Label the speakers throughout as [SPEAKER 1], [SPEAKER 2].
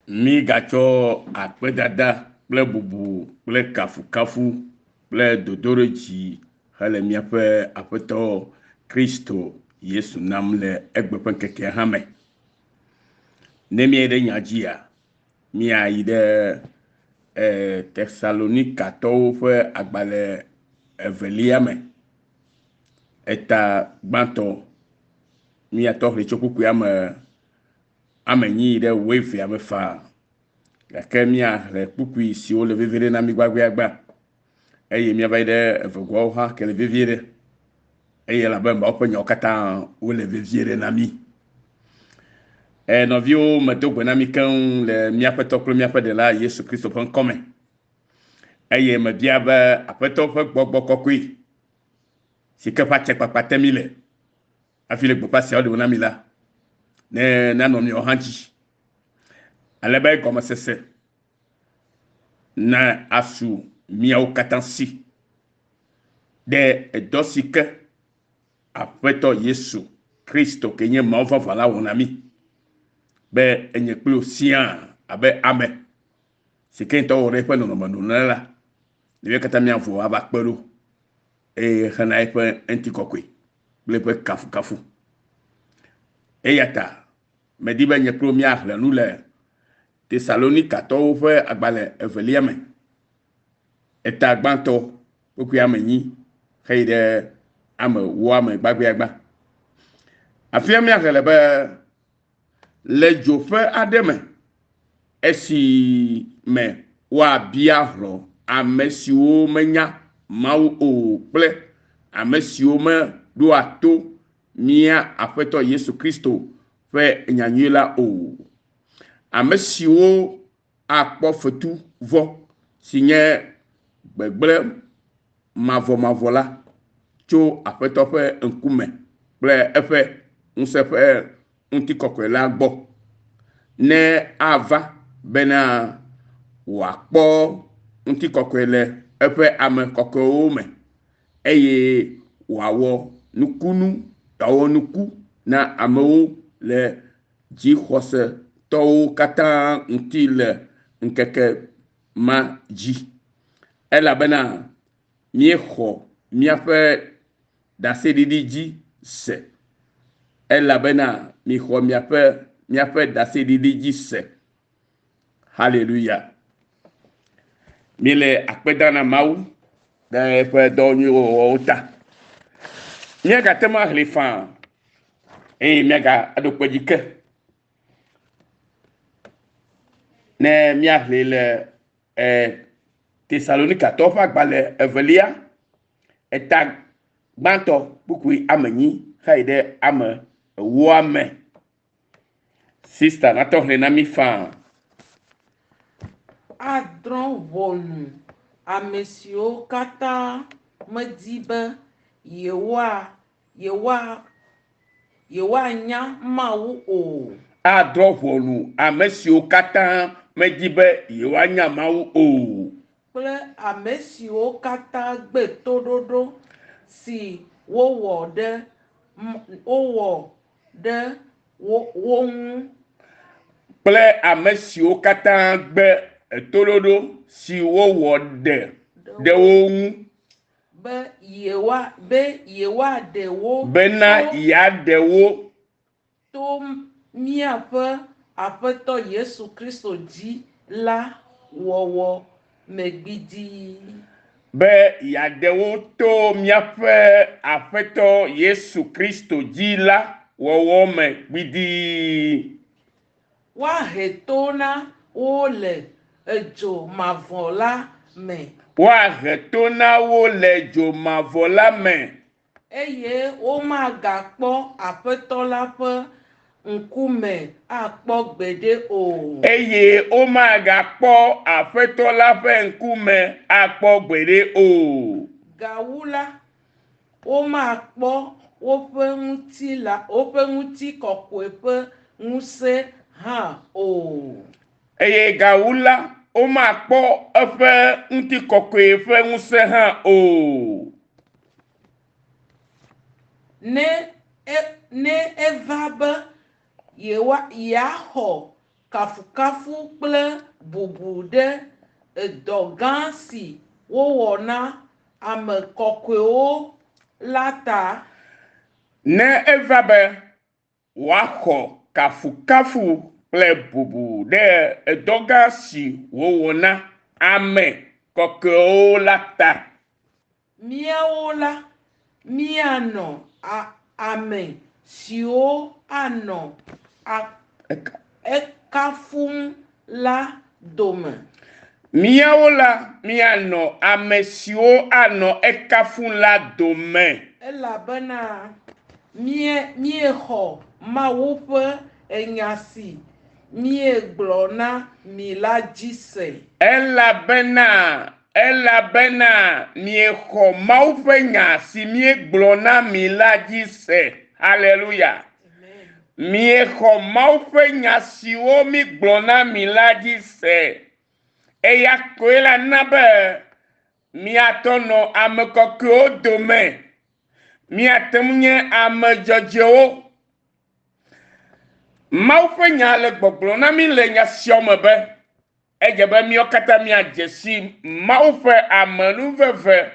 [SPEAKER 1] Mígatsɔ akpedada kple bubu kple kafukafu kple dodoɖedzi hele míaƒe Aƒetɔ Kristo Yesu nam le egbe ƒe ŋkekea hã me. Ne míeyi ɖe nya dzia, míayi ɖe e, Tesalonikatɔwo ƒe agbalẽ evelia me, eta gbãtɔ, míatɔ xlẽ tso kpukpuia me ame enyi ɖe wuievea me faa. Gake míaxlẽ kpukpui siwo le vevie ɖe na mí gbagbeagba eye míava yi ɖe evegoawo hã ke le vevie ɖe. Eye elabe Mawu ƒe nyawo katã wole vevie ɖe na mí. E, nɔviwo, medo gbe na mí keŋ le míaƒe Tɔ kple míaƒe Ɖela Yesu Kristo ƒe ŋkɔ me. Eye mebia be Aƒetɔ ƒe Gbɔgbɔ Kɔkɔe si ke ƒe atsekpakpa te mí le hafi le gbeƒã siawo ɖem na mi la, ne nanɔ miawo hã dzi, ale be gɔmesese na asu miawo katã si ɖe edɔ si ke Aƒetɔ Yesu Kristo ke nye Mawu vavã la wɔ na mí be enye kple wò siaa abe ame si ke ŋutɔ wɔ ɖe eƒe nɔnɔme nu ene la, ne mía katã míavo ava kpe ɖo eye hena eƒe ŋutikɔkɔe kple eƒe kafukafu. Eya ta medi be nye kple wò míaxlẽ nu le Tesalonikatɔwo ƒe agbalẽ evelia me, eta gbãtɔ kpukpui ame enyi heyi ɖe ame ewoa me gbagbeagba. Afia míaxlẽ le be le dzoƒe aɖe me esi me woabia hlɔ̃ ame siwo menya Mawu o kple ame siwo meɖoa to mía Aƒetɔ Yesu Kristo ƒe nyanyui la o. Ame siwo akpɔ fetu vɔ̃ si nye gbegblẽ mavɔmavɔ la tso Aƒetɔ ƒe ŋkume kple eƒe ŋusẽ ƒe ŋutikɔkɔe la gbɔ, ne ava bena wòakpɔ ŋutikɔkɔe le eƒe ame kɔkɔewo me, eye wòawɔ nukunu, wòawɔ nuku na amewo le dzixɔsetɔwo katã ŋuti le ŋkeke ma dzi. Elabena míexɔ míaƒe ɖaseɖiɖi dzi se. Elabena mixɔ miaƒe míaƒe ɖaseɖiɖi dzi se. Haleluya. Míele akpe dam na Mawu ɖe eƒe dɔ nyuiwo wɔwɔwo ta. Míagate ŋu aʋli faa eye míagaɖo kpe dzi ke ne míaʋli le e, Tesalonikatɔwo ƒe agbalẽ evelia eta gbãtɔ kpukpui ame enyi heyi ɖe ame ewoa me. Sista natɔ xlẽ na mí faa.
[SPEAKER 2] Adrɔ̃ ʋɔnu ame siwo katã medi be yewoa yewoa yewoanya Mawu o.
[SPEAKER 1] Adrɔ̃ ʋɔnu ame siwo katã medi be yewoanya Mawu o.
[SPEAKER 2] Kple ame siwo katã gbe toɖoɖo si wowɔ ɖe wowɔ ɖe wo wo ŋu.
[SPEAKER 1] Kple ame siwo katã gbe toɖoɖo si wowɔ ɖe ɖe wo ŋu.
[SPEAKER 2] Be yewoa be yewoaɖe wo
[SPEAKER 1] Bena
[SPEAKER 2] tso
[SPEAKER 1] yeaɖe wo.
[SPEAKER 2] To míaƒe Aƒetɔ Yesu Kristo dzi la wɔwɔ me gbidii.
[SPEAKER 1] Be yeaɖe wo to míaƒe Aƒetɔ Yesu Kristo dzi la wɔwɔ me gbidii.
[SPEAKER 2] Woahe to na wo le dzo mavɔ la me.
[SPEAKER 1] Woahe to na wo le dzo mavɔ la me.
[SPEAKER 2] Eye womagakpɔ Aƒetɔ la ƒe ŋkume akpɔ gbeɖe o.
[SPEAKER 1] Eye womagakpɔ Aƒetɔ la ƒe ŋkume akpɔ gbeɖe o.
[SPEAKER 2] Gawu la, womakpɔ woƒe ŋutilã, woƒe ŋutikɔkɔe ƒe ŋusẽ hã o.
[SPEAKER 1] Eye gawu la, womakpɔ eƒe ŋutikɔkɔe ƒe ŋusẽ hã o.
[SPEAKER 2] Ne e, ne eva be yewoa, yeaxɔ kafukafu kple bubu ɖe edɔ gã si wowɔ na ame kɔkɔewo la ta.
[SPEAKER 1] Ne eva be wòaxɔ kafukafu kple bubu ɖe edɔ gã si wòwɔ na ame kɔkɔewo la ta.
[SPEAKER 2] Míawo la, míanɔ ame siwo anɔ ekafum la dome.
[SPEAKER 1] Míawo la, míanɔ ame siwo anɔ ekafum la dome.
[SPEAKER 2] Elabena míexɔ Mawu ƒe nya si míegblɔ na mi la dzi se.
[SPEAKER 1] Elabena Elabena miexɔ Mawu ƒe nya si míegblɔ na mi la dzi se. Haleluya! Miexɔ Mawu ƒe nya siwo mígblɔ na mi la dzi se. Eya koe la na be miatɔ nɔ ame kɔkɔewo dome. Miate ŋu nye ame dzɔdzɔewo. Mawu ƒe nya le gbɔgblɔ na mí le nya siawo me be, Edze be míawo katã míadze si Mawu ƒe amenuveve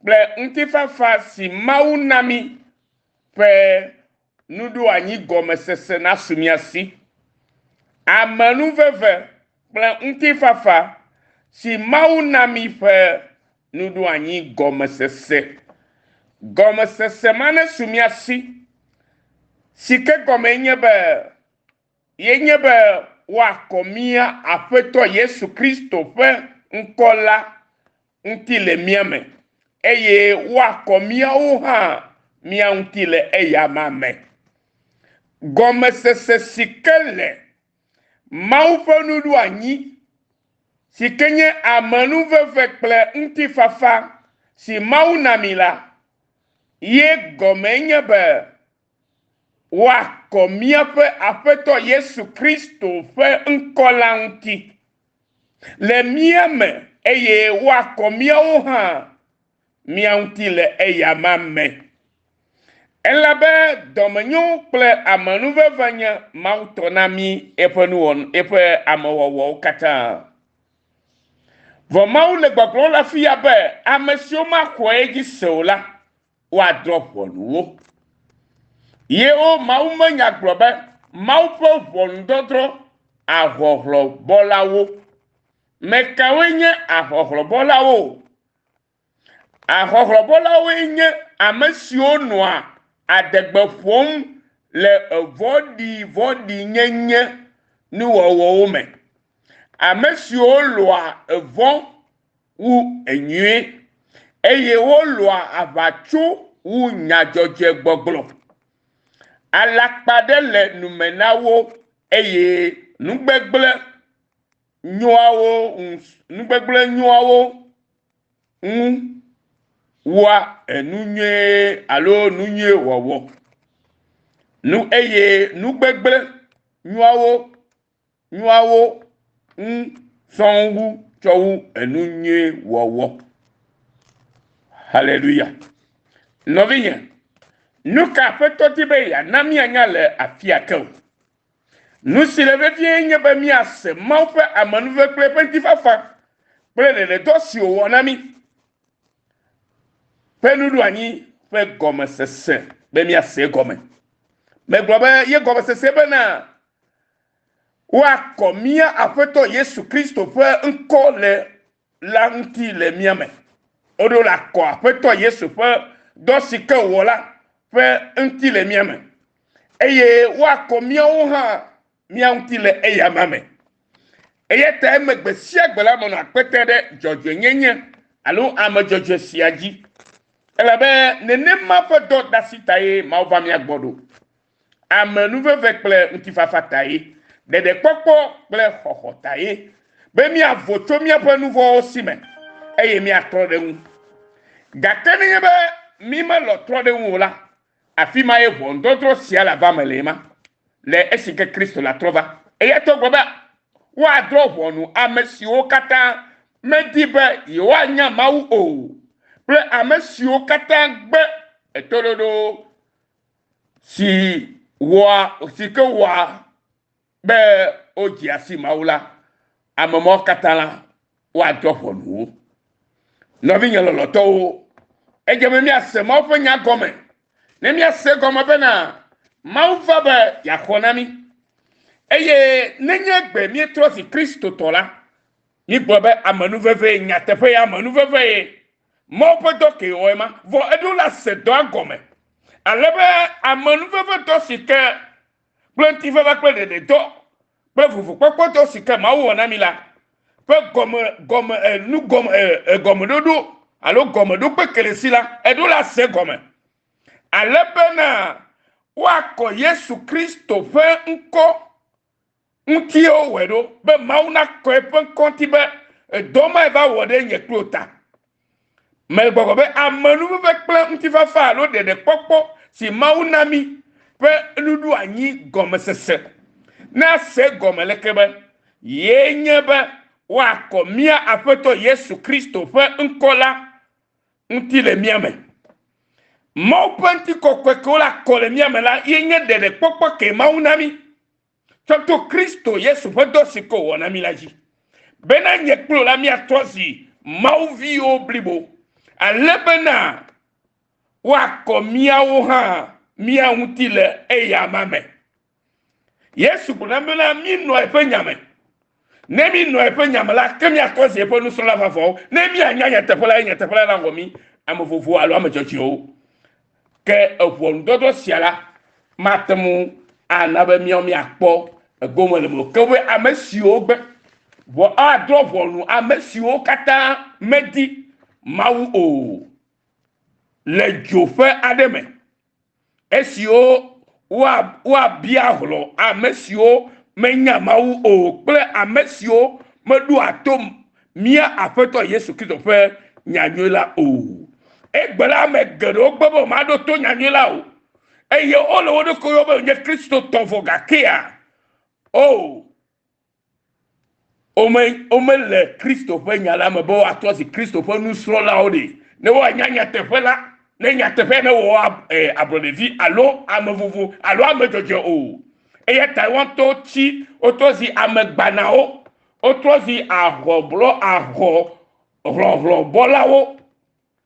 [SPEAKER 1] kple ŋutifafa si Mawu na mí ƒe nuɖoanyi gɔmesese nasu mía si. Amenuveve kple ŋutifafa si Mawu na mí ƒe nuɖoanyi gɔmesese. Gɔmesese ma nesu mía si, si ke gɔmee nye be ye nye be woakɔ mía Aƒetɔ Yesu Kristo ƒe ŋkɔ la ŋuti le mía me, eye woakɔ míawo hã mía ŋuti le eyama me. Gɔmesese si ke le Mawu ƒe nuɖoanyi si ke nye amenuveve kple ŋutifafa si Mawu na mí la, ye gɔmee nye be woakɔ míaƒe Aƒetɔ Yesu Kristo ƒe ŋkɔ la ŋuti le mía me eye woakɔ míawo hã mía ŋuti le eyama me. Elabe dɔmenyo kple amenuveve nye Mawu tɔ na mí eƒe nuwɔn eƒe amewɔwɔwo katã. Vɔ Mawu le gbɔgblɔm le afi ya be ame siwo maxɔe edzi se o la, woadrɔ̃ ʋɔnu wo. Ye wo Mawu menya gblɔ be Mawu ƒe ʋɔnudɔdrɔ̃ ahɔhlɔ̃bɔlawo. Mekawoe nye ahɔhlɔ̃bɔlawo? Ahɔhlɔ̃bɔlawoe nye ame siwo nɔa adegbe ƒom le vɔ̃ɖivɔ̃ɖinyenye nuwɔwɔwo me. Ame siwo lɔ̃a vɔ̃ wu enyui, eye wolɔ̃a aʋatso wu nya dzɔdzɔe gbɔgblɔ. Alakpa ɖe le nu me na wo eye nugbegblẽ nyoa wo ŋu, nugbegblẽ nyoa wo ŋu wua enu nyuie alo nu nyui wɔwɔ. Nu eye nugbegblẽ nyoa wo nyoa wo ŋu sɔŋ wu tsɔ wu enu nyui wɔwɔ. Haleluya. Nɔvinye, nu ka Aƒetɔ di be yeana míanya le afia ke o? Nu si le vevie nye be míase Mawu ƒe amenuveve kple eƒe ŋutifafa kple ɖeɖedɔ si wòwɔ na mí ƒe nuɖoanyi ƒe gɔmesese be míase egɔme. Megblɔ be ye gɔmesese bena woakɔ mía Aƒetɔ Yesu Kristo ƒe ŋkɔ le la ŋuti le mía me. Woɖo la kɔ Aƒetɔ Yesu ƒe dɔ si ke wòwɔ la ƒe ŋuti le mía me. Eye woakɔ míawo hã mía ŋuti le eyama me. Eya ta eme gbe sia gbe la menɔ akpe tem ɖe dzɔdzɔenyenye alo ame dzɔdzɔe sia dzi. Elabe nenema ƒe dɔdasi tae Mawu va mía gbɔ ɖo. Amenuveve kple ŋutifafa tae, ɖeɖekpɔkpɔ kple xɔxɔ tae, be míavo tso míaƒe nu vɔ̃wo si me, eye míatrɔ ɖe eŋu. Gake nenye be mímelɔ̃ trɔ ɖe eŋu o la, afi mae ʋɔnudɔdrɔ̃ sia lava eme le ema, le esi ke Kristo latrɔ va. Eya ta wogblɔ be woadrɔ̃ ʋɔnu ame siwo katã medi be yewoanya Mawu o kple ame siwo katã gbe etoɖoɖo si wɔa si ke wɔa be wodzea si Mawu la, ame mawo katã la, woadrɔ̃ ʋɔnu wo. Nɔvinye lɔlɔ̃tɔwo, edze be míase Mawu ƒe nya gɔme. Ne míase egɔme bena Mawu va be yeaxɔ na mí, eye nenye gbe míetrɔ zi Kristotɔ la, mígblɔ be amenuvevee, nyateƒee amenuvevee. Mawu ƒe dɔ kee wɔ ema, vɔ eɖo la se dɔa gɔme ale be amenuvevedɔ si ke kple ŋutifafa kple ɖeɖedɔ kple vovokpɔkpɔdɔ si ke Mawu wɔ na mí la ƒe gɔme gɔme e, nu gɔme e, e, gɔmeɖoɖo alo gɔmeɖokpe kelesi la, eɖo la se gɔme ale bena woakɔ Yesu Kristo ƒe ŋkɔ ŋutie wowɔe ɖo be Mawu nakɔ eƒe ŋkɔ ŋuti be edɔ mae va wɔ ɖe nye kple wò ta. Mele gbɔgblɔ be amenuveve kple ŋutifafa alo ɖeɖekpɔkpɔ si Mawu na mí ƒe nuɖoanyi gɔmesese nase egɔme leke be yee nye be woakɔ mía Aƒetɔ Yesu Kristo ƒe ŋkɔ la ŋuti le mía me. Mawu ƒe ŋutikɔkɔe ke wole akɔ le mía me la ye nye ɖeɖekpɔkpɔ ke Mawu na mí tsɔ to Kristo Yesu ƒe dɔ si ke wòwɔ na mí la dzi. Bena nye kple wò la míatrɔ zi Mawu viwo blibo, ale bena woakɔ míawo hã mía ŋuti le eyama me. Yesu gblɔ na bena mínɔ eƒe nya me. Ne mínɔ eƒe nya me la, ke míatrɔ zi eƒe nusrɔ̃la vavãwo. Ne míanya nyateƒe la, eye nyateƒe la nawɔ mí ame vovowo alo ame dzɔdzɔewo. Ke eʋɔnudɔdrɔ̃ sia la mate ŋu ana be míawo míakpɔ egome le eme o. Ke be ame siwo gbe ʋɔ adrɔ̃ ʋɔnu ame siwo katã medi Mawu o le dzo ƒe aɖe me. Esiwo woabia hlɔ̃ ame siwo menya Mawu o kple ame siwo meɖoa to mía Aƒetɔ Yesu Kristo ƒe nyanyui la o. Egbe la, ame geɖewo gbe be womaɖo to nyanyui la o, eye wole wo ɖokuiwo yɔm be wonye Kristotɔ vɔ gakea, o, Wome, womele Kristo ƒe nya la me be woatrɔ zi Kristo ƒe nusrɔ̃lawo ɖi ne woanya nyateƒe la, ne nyateƒea newɔ wo eh, ablɔɖevi alo ame vovo alo ame dzɔdzɔe o. Eya ta woa ŋutɔwo tsi, wotrɔ zi ame gbanawo, wotrɔ zi ahɔblɔ, ahɔ hlɔ̃hlɔ̃bɔlawo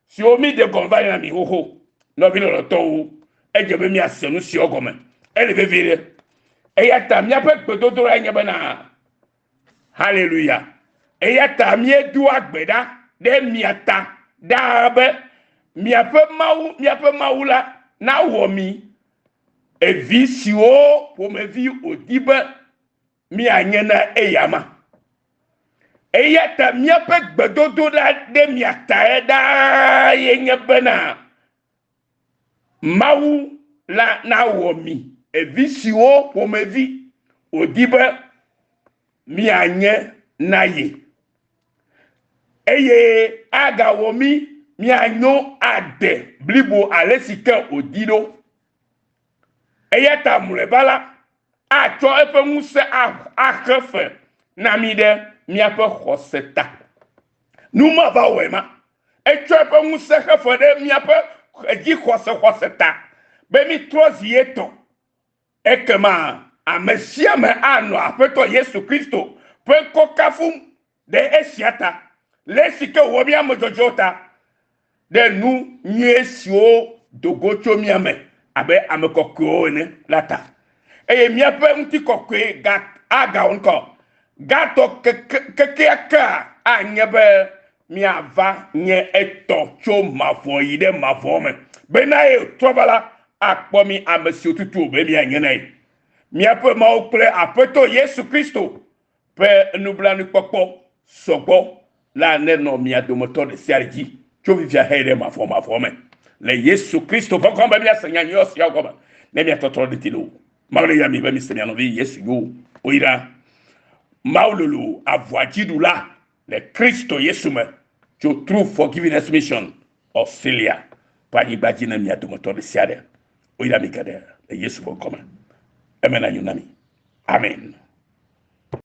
[SPEAKER 1] siwo míɖe gɔme va yi na mi xoxo. Nɔvi lɔlɔ̃tɔwo, edze be míase nu siawo gɔme. Ele vevie ɖe. Eya ta míaƒe gbedodoɖae nye bena, Haleluya! Eya ta míedoa gbe ɖa ɖe mia ta ɖaa be miaƒe Mawu, míaƒe Mawu la nawɔ mi evi siwo ƒomevi wòdi be míanye na eyama. Eya ta míaƒe gbedodoɖa ɖe mia tae ɖaa ye nye bena Mawu la nawɔ mi evi siwo ƒomevi wòdi be mianye na ye. Eye agawɔ mí mianyo ade blibo ale si ke wòdi ɖo. Eya ta mlɔeba la, atsɔ eƒe ŋusẽ axe fe na mí ɖe míaƒe xɔse ta. Nu ma va wɔe ma. Etsɔ eƒe ŋusẽ xe fe ɖe míaƒe dzixɔsexɔse ta be mítrɔ zi ye tɔ. Ekema ame sia ame anɔ Aƒetɔ Yesu Kristo ƒe ŋkɔ kafum ɖe esia ta, le esi ke wòwɔ mí ame dzɔdzɔewo ta. ɖe nu nyui siwo do go tso mía me abe ame kɔkɔewo ene la ta. Eye míaƒe ŋutikɔkɔe ga agawɔ ŋkɔ gãtɔ kekeakea anye be míava nye etɔ tso mavɔ yi ɖe mavɔ me, bena ye trɔ va la, akpɔ mí ame siwo tutu wòbe míanye na ye. Míaƒe Mawu kple Aƒetɔ Yesu Kristo ƒe nublanuikpɔkpɔ sɔgbɔ la nenɔ mia dometɔ ɖe sia ɖe dzi tso fifia heyi ɖe mavɔmavɔ me. Le Yesu Kristo ƒe ŋkɔ me míase nya nyuiɔ siawo gɔme ne miatɔtrɔ ɖe ti loo. Mawu neyra mi be mise mia nɔvi Yesu yo woyra. Mawu lolo avɔa dziɖula le Kristo Yesu me tso True Forgiveness Mission Australia ƒe anyigba dzi ne mia dometɔ ɖe sia ɖe. Woyra mi geɖe le Yesu ƒe ŋkɔ me. Eme nanyo na mi. Amen.